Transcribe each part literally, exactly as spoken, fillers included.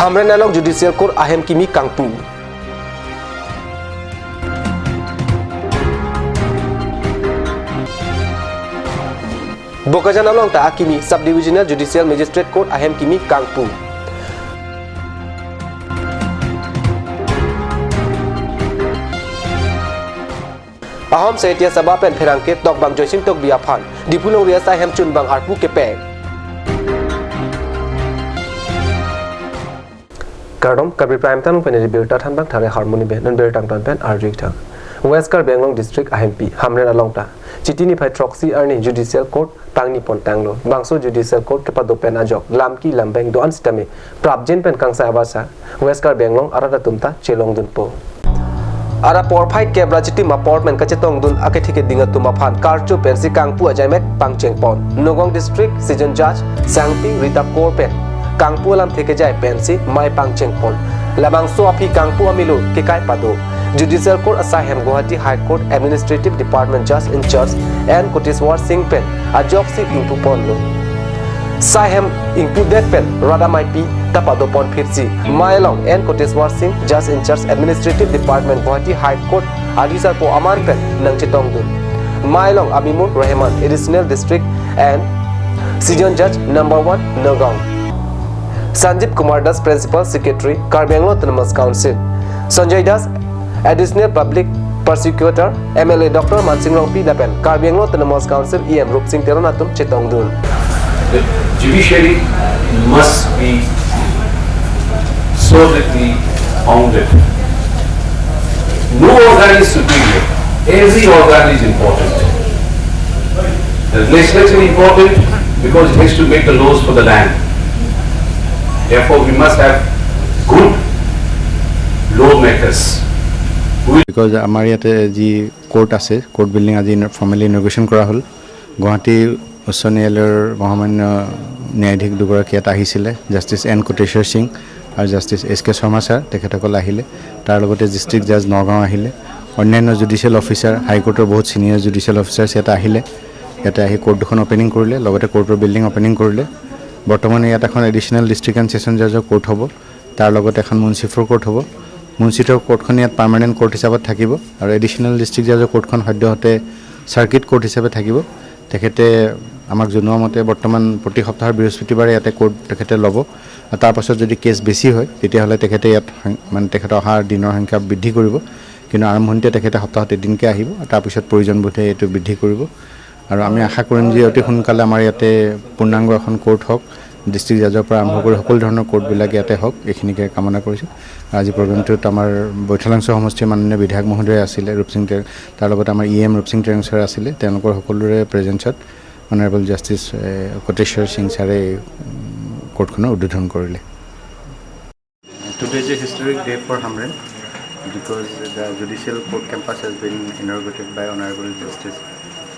Hamren along Judicial Court ahem kimi kangpu. Bokajan along ta akimi Sub Divisional Judicial Magistrate Court ahem kimi kangpu. Ahom Sahitya Sabha pen pherangke Tokbang Joysing Tokbi aphan Diphu longri asai hem chunbang arpu kepek. Kardom, Karbi Prime Time pen birta thanbang thare harmoni ben, non birta ton pen arju ik tha. West Karbi Anglong District ahempi Hamren along ta Chiti niphai throksi arni Judicial Court pangni pon tanglo. Bangso Judicial Court kepado pen ajok lamki lambeng do-an sitame prapjin pen kangsai abasa West Karbi Anglong arat atum ta chelong dunpo. Ara porphai kep ra Chiti ma apor pen kachetong dun akethe keding atum aphan karcho pensi kangpu ajaimek pangcheng pon. Nagaon District Session Judge Sangpi Rita Kaur pen kangpu alamthe kejai pensi mei pangcheng pon. Labangso aphi kangpu amelo kekai pado. Judicial Court asai hem Guwahati High Court Administrative Department Judge in Charge N Koteshwar Singh pen ajoksi ingpu ponlo. Sai hem ingpudet pen rat ameipi ta pado pon phitsi mei along N Koteshwar Singh, Judge in Charge Administrative Department, Guwahati High Court adisarpo aman pen nangchetong dun. Mei along Amimur Rahman, Additional District and Session Judge number one, Nagaon, Sanjeev Kumar Das, Principal Secretary, Karbi Anglong Autonomous Council, Sanjay Das, Additional Public Prosecutor, M L A Doctor Mansing Rongpi lapen Karbi Anglong Autonomous Council E M Rupsing Teron atum chetong dun. The judiciary must be solidly founded. No organ is superior. Every organ is important. The legislature is important because it has to make the laws for the land. Therefore, we must have good lawmakers who will because আমাৰ ইয়াতে যি কোৰ্ট আছে, court building আজি ফৰ্মেলি ইনগ্ৰেশ্যন কৰা হ'ল। গুৱাহাটী উচ্চ ন্যায়ালয়ৰ মহামান্য ন্যায়াধীশ দুগৰাকী ইয়াত আহিছিলে, জাষ্টিছ এন কোটেশ্বৰ সিং আৰু জাষ্টিছ এছ কে শৰ্মা ছাৰ, তেখেতসকল আহিলে। তাৰ লগতে ডিষ্ট্ৰিক্ট জাজ নগাঁও আহিলে, অন্যান্য জুডিচিয়েল অফিচাৰ, হাইকোৰ্টৰ বহুত ছিনিয়ৰ জুডিচিয়েল অফিচাৰ্ছ ইয়াতে আহিলে। ইয়াতে আহি কোৰ্ট দুখন অপেনিং কৰিলে, লগতে কোৰ্টৰ বিল্ডিং অপেনিং কৰিলে। বৰ্তমানে ইয়াত এখন এডিশ্যনেল ডিষ্ট্ৰিক্ট এণ্ড ছেছন জাজৰ কোৰ্ট হ'ব, তাৰ লগতে এখন মুন্সিফৰ কোৰ্ট হ'ব। মুন্সিফৰ কোৰ্টখন ইয়াত পাৰ্মানেণ্ট কোৰ্ট হিচাপত থাকিব আৰু এডিশ্যনেল ডিষ্ট্ৰিক্ট জাজৰ কোৰ্টখন সদ্যহতে চাৰ্কিট কোৰ্ট হিচাপে থাকিব। তেখেতে আমাক জনোৱা মতে বৰ্তমান প্ৰতি সপ্তাহৰ বৃহস্পতিবাৰে ইয়াতে কোৰ্ট তেখেতে ল'ব। আৰু তাৰ পাছত যদি কেছ বেছি হয়, তেতিয়াহ'লে তেখেতে ইয়াত সং-, মানে, তেখেতে অহা দিনৰ সংখ্যা বৃদ্ধি কৰিব। কিন্তু আৰম্ভণিতে তেখেতে সপ্তাহত এদিনকৈ আহিব, আৰু তাৰপিছত প্ৰয়োজন বোধে এইটো বৃদ্ধি কৰিব। আৰু আমি আশা কৰিম যে অতি সোনকালে আমাৰ ইয়াতে পূৰ্ণাংগ এখন কোৰ্ট হওক, ডিষ্ট্ৰিক্ট জাজৰ পৰা আৰম্ভ কৰি সকলো ধৰণৰ কোৰ্টবিলাক ইয়াতে হওক, এইখিনিকে কামনা কৰিছোঁ। আজি প্ৰগ্ৰামটোত আমাৰ বৈঠালাংছ' সমষ্টিৰ মাননীয় বিধায়ক মহোদয় আছিলে, ৰূপসিং তে-, তাৰ লগতে আমাৰ ই এম ৰূপসিং তেৰং ছাৰ আছিলে, তেওঁলোকৰ সকলোৰে প্ৰেজেঞ্চত অনাৰেবল জাষ্টিছ, এ, কোটেশ্বৰ সিং ছাৰে এই, উম, কোৰ্টখনৰ উদ্বোধন কৰিলে। Today is a historic day for Hamren because the judicial court campus has been inaugurated by Honorable Justice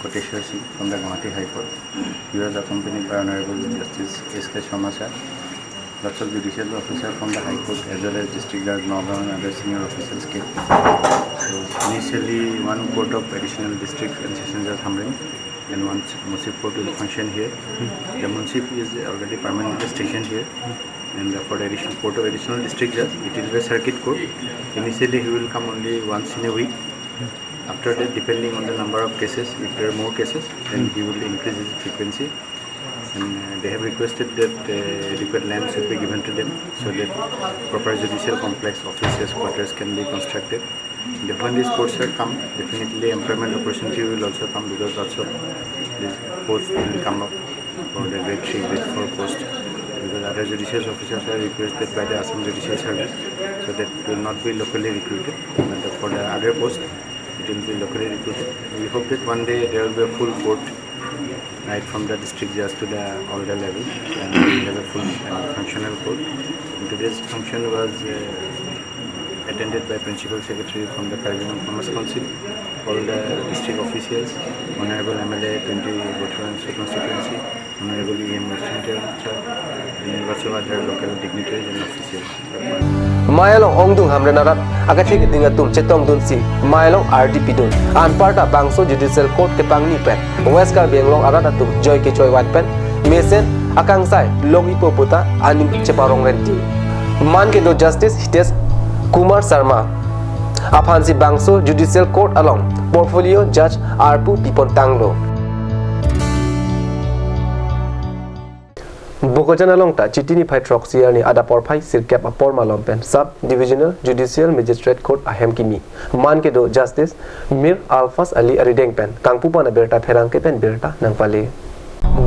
Koteshwar Singh from the Guwahati High Court. He was accompanied by Honorable Justice S K Sharma sir. Lots of judicial officers from the High Court as well as District Judge Nagaon and other senior officials came. So initially one court of additional district and session judge Hamren and one Munsif court will function here. The Munsif is already permanently stationed here. And for the additional court of additional district judge, it will be a circuit court. Initially, he will come only once in a week. After that, depending on the number of cases, if there are more cases, then he will increase his frequency. And uh, they have requested that uh, adequate land should be given to them so that proper judicial complex, offices, quarters can be constructed. When these courts are come, definitely employment opportunity will also come because lots of these posts will come up for the grade three, grade four post. Because other judicial officers are requested by the Assam Judicial Service, so that will not be locally recruited. But for the other post, it will be locally recruited. We hope that one day there will be a full court, right from the district judge to the all the level, and we have a full and functional court. And today's function was uh, attended by Principal Secretary from the Karbi Anglong Autonomous Council, all the district officials, Honorable M L A twenty Boitalangso constituency, Honorable E M Rupsing Teron sir, and lots of other local dignitaries and officials. Mei along ongdung Hamren arat akethe keding atum chetong dunsi mei along ardi pidun. Anparta bangso Judicial Court kepangni pen West Karbi Anglong arat atum joy kechoi van pen mesen akangsai long ipo puta aning cheparong renti. man kedo Justice Hitesh Kumar Sharma aphansi bangso Judicial Court along portfolio judge arpu pipon tanglo. Bokajan along ta Chiti niphai throksi arni adap porphai sirkep apor malom pen Sub Divisional Judicial Magistrate Court ahem kimi man kedo Justice Mir Alphas Ali arideng pen kangpupon abirta pherangke pen birta nangpale.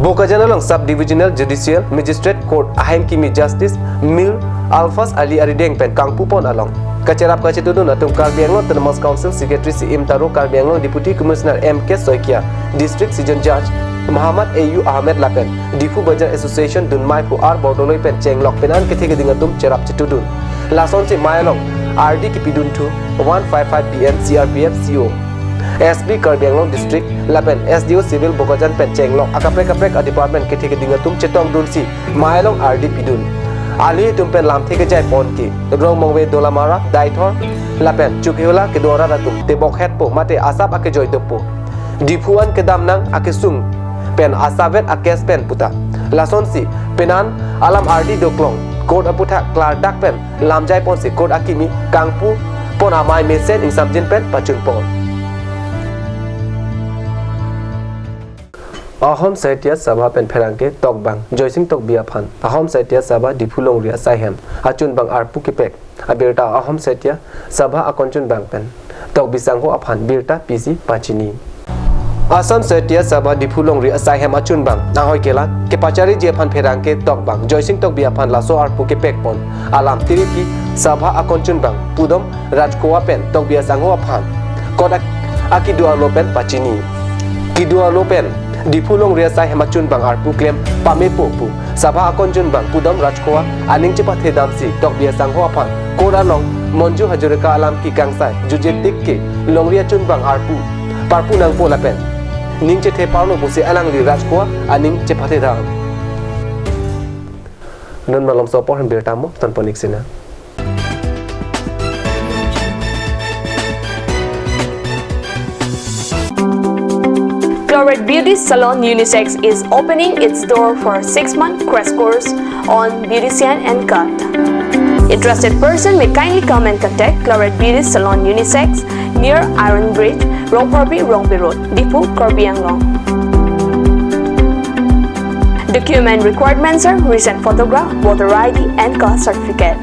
Bokajan along Sub Divisional Judicial Magistrate Court ahem kimi Justice Mir Alphas Ali arideng pen kangpupon along kacherap kachetudun atum Karbi Anglong Autonomous Council Secretary C M Taro, Karbi Anglong Deputy Commissioner M K Saikia, District Session Judge Muhammad A U Ahmed lapen Diphu Bazar Association dunmai phu R Bordoloi pen chenglok penan kethe keding atum cherap chetudun. Lasonsi mei along ardi kipidunthu one five five P M C R P F C O, S P Karbi Anglong District lapen S D O Civil Bokajan pen chenglok akaprek kaprek a department kethe keding atum chetongdunsi mei along ardi pidun. Aluhi atum pen lamthe kejai pon ke Rongmongve Dolamara, Deithor lapen Chokihola kedo arat atum tebok hetpo mate asap akejoi dopo. Diphu an kedam nang akesung pen asavet akes pen puta. Lasonsi penan alam ardi doklong court aputhak klardak pen lamjai ponsi court akimi kangpupon amei mesen ingsamjin pen pachunpon. Ahom Sahitya Sabha pen pherangke tokbang Joysing Tokbi aphan Ahom Sahitya Sabha Diphu Longri asaihem achunbang arpu kepek abirta Ahom Sahitya Sabha akonchunbang pen Tokbi Sangho aphan birta pisi pachini. Assam Sahitya Sabha Diphu Longri asaihem achunbang ahoi kelang kepachariji aphan pherangke tokbang Joysing Tokbi aphan laso arpu kepekpon alam tiripi Sabha akonchunbang pudom Rajkhowa pen Tokbi Asangho aphan court ak-, akidu arlo pen pachini. Kidu arlo pen Diphu Longri asaihem achunbang arpu klem pamepo pu Sabha akonchunbang pudom Rajkhowa aning chepathedamsi Tokbi Asangho aphan court along Manju Hazarika alam kekangsai jutje tik ke longri achunbang arpu parpu nangpo lapen ning chethe parlo pusi alangli Rajkhowa aning chepathedam. Non malomso apor hem birta mo tonpon-ik sina. Cloret Beauty Salon Unisex is opening its door for six-month crash course on beautician and cut. Interested person may kindly come and contact Cloret Beauty Salon Unisex near Iron Bridge, Ropharbi, Rongpi Road, Diphu, Karbi Anglong. Document requirements are recent photograph, voter I D, and caste certificate.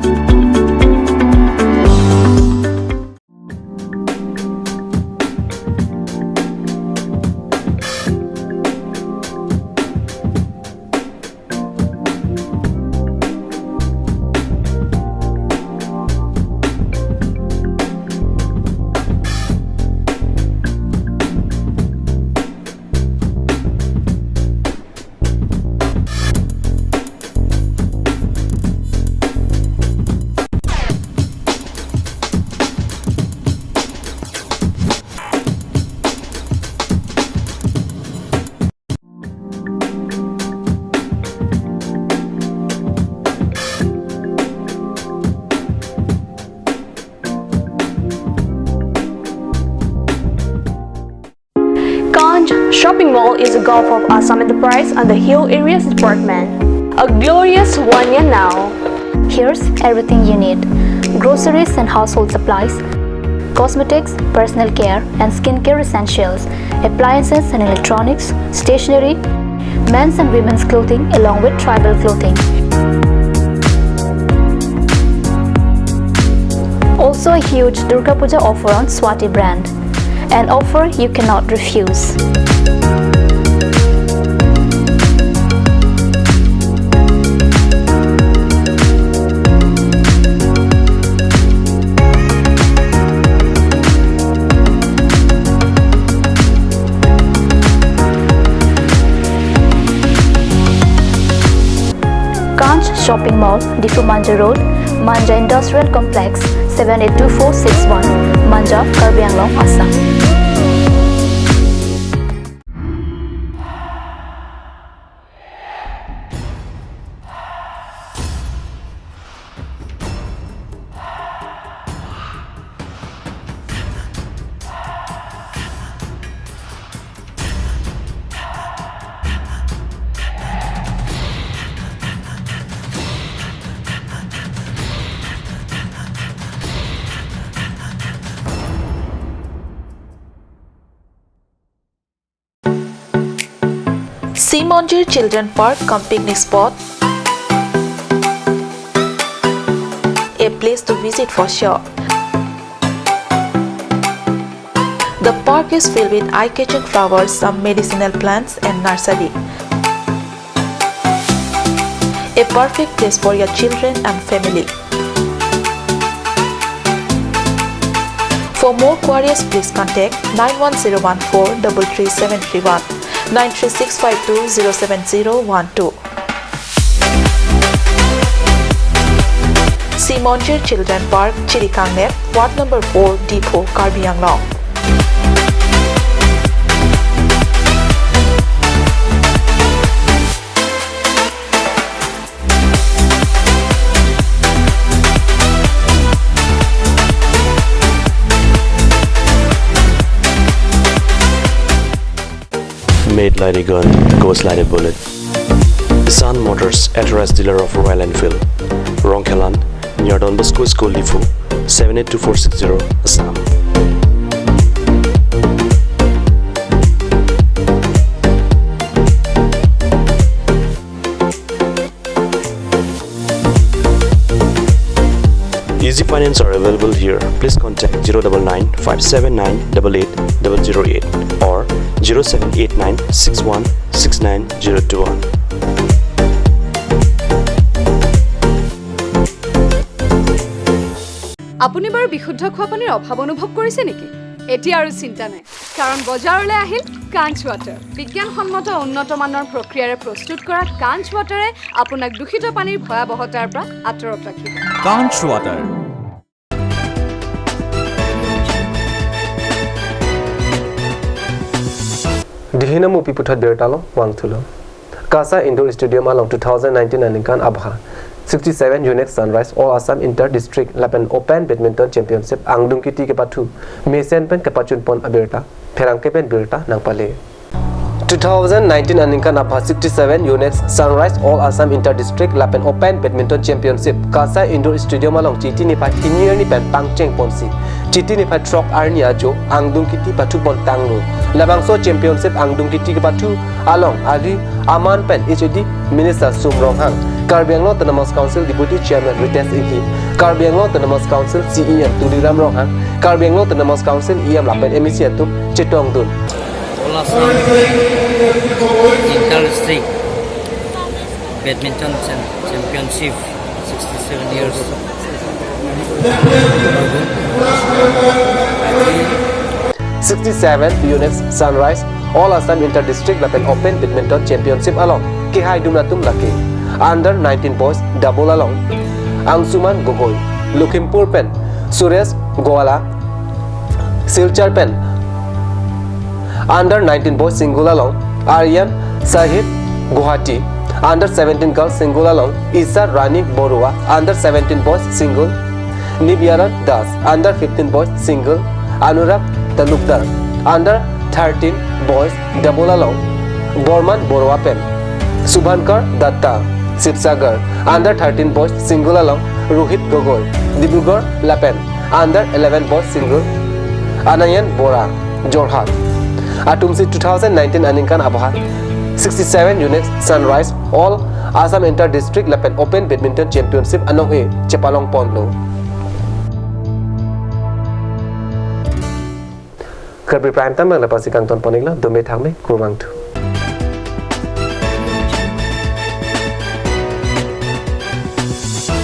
Kanch Shopping Mall is a gulf of Assam Enterprise under Hill Areas Department. A glorious one year now. Here's everything you need: groceries and household supplies, cosmetics, personal care and skincare essentials, appliances and electronics, stationery, men's and women's clothing along with tribal clothing. Also a huge Durga Puja offer on Swati brand. An offer you cannot refuse. Kanch Shopping Mall, Diphu Manja Road, Manja Industrial Complex, seven eight two four six one, Manja, Karbi Anglong, Assam. Monjir Children Park cum picnic spot. A place to visit for sure. The park is filled with eye-catching flowers, some medicinal plants and nursery. A perfect place for your children and family. For more queries, please contact nine one zero one four double three seven three one, nine three six five two zero seven zero one two. Simonjir Children Park, Chirikangnep, Ward number four, Diphu, Karbi Anglong. Made like a gun, goes like a bullet. Sun Motors, authorized dealer of Royal Enfield. Rongkhelan, near Don Bosco School, Diphu, seven eight two four six zero, Assam. Easy finance are available here. Please contact zero double nine five seven nine double eight double zero eight or zero seven eight nine six one six nine zero two one. আপুনি বাৰু বিশুদ্ধ খোৱা পানীৰ অভাৱ অনুভৱ কৰিছে নেকি? এতিয়া আৰু চিন্তা নাই, কাৰণ বজাৰলৈ আহিল কাঞ্চ ৱাটাৰ। বিজ্ঞানসন্মত উন্নত মানৰ প্ৰক্ৰিয়াৰে প্ৰস্তুত কৰা কাঞ্চ ৱাটাৰে আপোনাক দূষিত পানীৰ ভয়াৱহতাৰ পৰা আঁতৰত ৰাখিব। Kanch Water. Dihina mupi puthot birta lo vangthulo. KASA Indoor Stadium along two thousand nineteen aningkan abha sixty-seven Yonex Sunrise All Assam Inter District lapen Open Badminton Championship angdung kiti kepathu mesen pen kepachunpon abirta pherangke pen birta nangpale. Two thousand nineteen aningkan abha sixty-seven Yonex Sunrise All Assam Inter District lapen Open Badminton Championship KASA Indoor Stadium along Chiti niphai hini arni pen pangcheng ponsi Chiti niphai throk arni ajo angdung kiti pathupon tanglo. Labangso championship angdung kiti kepathu along ali aman pen H A D Minister Sum Ronghang, Karbi Anglong Autonomous Council Deputy Chairman Ritesh Enghi, Karbi Anglong Autonomous Council C E M Tuliram Ronghang, Karbi Anglong Autonomous Council E M lapen M A C atum chetongdun. All Assam Inter District Badminton Cham- Championship, sixty-seven years. Sixty-seven Yonex Sunrise All Assam Inter District lapen Open Badminton Championship along kehaidun atum lake under nineteen boys double along Angsuman Gogoi, Lakhimpur pen Suresh Goala, Silchar pen under nineteen boys single along Aryan Sahib, Guwahati under seventeen girls single along Isha Rani Borua, under seventeen boys single Nibiaran Das, under fifteen boys single Anurag Talukdar, under thirteen boys double along Borman Borua pen Subhankar Datta, Sibsagar, under thirteen boys single along Rohit Gogoi, Dibrugarh lapen under eleven boys single Anayan Bora, Jorhat atumsi two thousand nineteen aningkan abha sixty-seven Yonex Sunrise All Assam Inter District lapen Open Badminton Championship anong-e chepalongponlo. Karbi Prime Time lapusi kangtonpon-iklo, dome thangme, kurvangthu.